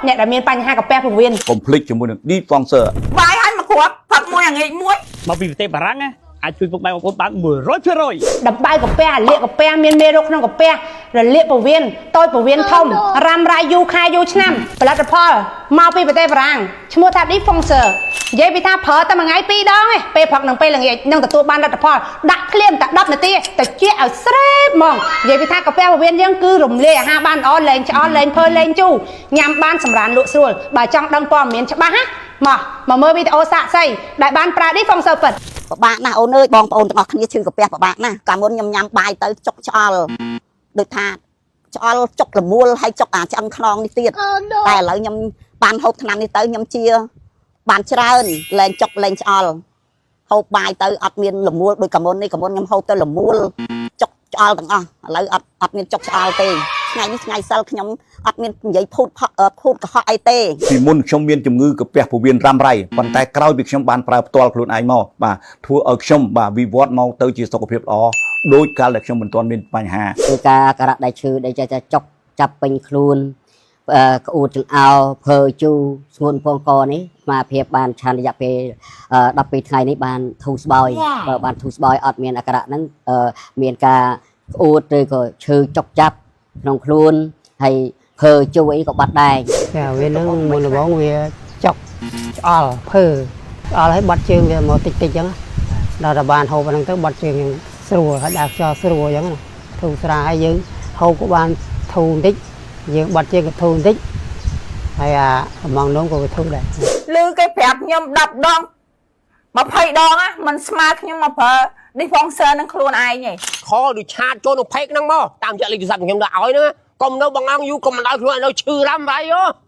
អ្នកដែលមានបញ្ហាកាពះពោះវៀន កុំភ្លេចជាមួយនឹង Diffuser បាយឲ្យមកគ្រាប់ផឹកមួយអាងាកមួយ មកពីប្រទេសបារាំងណាអាចជួយពុកម៉ែបងប្អូនបាន100%ដំបៅកាពះលាកកាពះមានមេរោគក្នុងកាពះរលាកពោះវៀនតូចពោះវៀនធំរ៉ាំរ៉ៃយូរខែយូរឆ្នាំផលិតផលមកពីប្រទេសបារាំងឈ្មោះថា Diffuser និយាយពីថាប្រើតែមួយថ្ងៃពីរដងឯងពេលព្រឹកនិងពេលល្ងាចនឹងទទួលបានលទ្ធផលដាក់ភ្លាមតែ10នាទីតែជាឲ្យស្រេបហ្មងនិយាយពីថាកាពះពោះវៀនយើងគឺរំលាយអាហារបានល្អលែងឆ្អន់លែងភើលែងជូរញ៉ាំបានសម្រានលក់ស្រួលបើចង់ដឹងព័ត៌មានច្បាស់ណាមកមកមើលវីដេអូសាកសីដែលបានប្រើ Diffuser ពិត ពិបាកណាស់អូនអើយបងប្អូនទាំងអស់គ្នាឈឺកាពះពិបាកណាស់កាលមុនខ្ញុំញ៉ាំបាយទៅចុកឆ្អល់ដូចថាឆ្អល់ចុកលមួលហើយចុកអាឆ្អឹងខ្នងនេះទៀតតែឥឡូវខ្ញុំបានហូបថ្នាំនេះទៅខ្ញុំជាបានច្រើនលែងចុកលែងឆ្អល់ហូបបាយទៅអត់មានលមួលដូចកាមុននេះកាមុនខ្ញុំហូបទៅលមួលចុកឆ្អល់ទាំងអស់ឥឡូវអត់អត់មានចុកឆ្អល់ទេថ្ងៃនេះថ្ងៃសិលខ្ញុំអត់មាននិយាយភូតផភូតកុហកអីទេ ពីមុនខ្ញុំមានជំងឺកាពះពោះវៀនរ៉ាំរ៉ៃប៉ុន្តែក្រោយពីខ្ញុំបានប្រើផ្ទាល់ខ្លួនឯងមកបាទធ្វើឲ្យខ្ញុំបាទវិវត្តមកទៅជាសុខភាពល្អដោយកាលដែលខ្ញុំមិនទាន់មានបញ្ហា គឺការអាការៈដែលឈឺដែលចេះតែចុកចាប់ពេញខ្លួនអឺក្អួតចង្អោរភើជូរស្ងួនពងកនេះស្មារភាពបានឆានរយៈពេល12ថ្ងៃនេះបានធូរស្បើយបើបានធូរស្បើយអត់មានអាការៈហ្នឹងអឺមានការក្អួតឬក៏ឈឺចុកចាប់ក្នុងខ្លួនហើយភើជូរអីក៏បាត់ដែរ ចាវានឹងមុនដំបូងវាចុកឆ្អល់ភើឆ្អល់ឲ្យបាត់ជើងវាមកតិចតិចអញ្ចឹងដល់តែបានហូបអាហ្នឹងទៅបាត់ជើងយើងស្រួលហើយដើរខ្យល់ស្រួលអញ្ចឹងណាធូរស្រាលហើយយើងហូបក៏បានធូរបន្តិចយើងបាត់ជើងក៏ធូរបន្តិចហើយអាកំងនំក៏វាធូរដែរ ឮគេប្រាប់ខ្ញុំ10ដង20ដងណាมันស្មើខ្ញុំមកប្រើ Diffuser នឹងខ្លួនឯងឯង ខលឬ chat ចូលក្នុង page ហ្នឹងមកតាមរយៈលេខទូរស័ព្ទខ្ញុំដាក់ឲ្យហ្នឹងកុំនៅបងអង្គយូរកុំបណ្ដោយខ្លួនឲ្យនៅឈឺរ៉ាំរ៉ៃហ៎។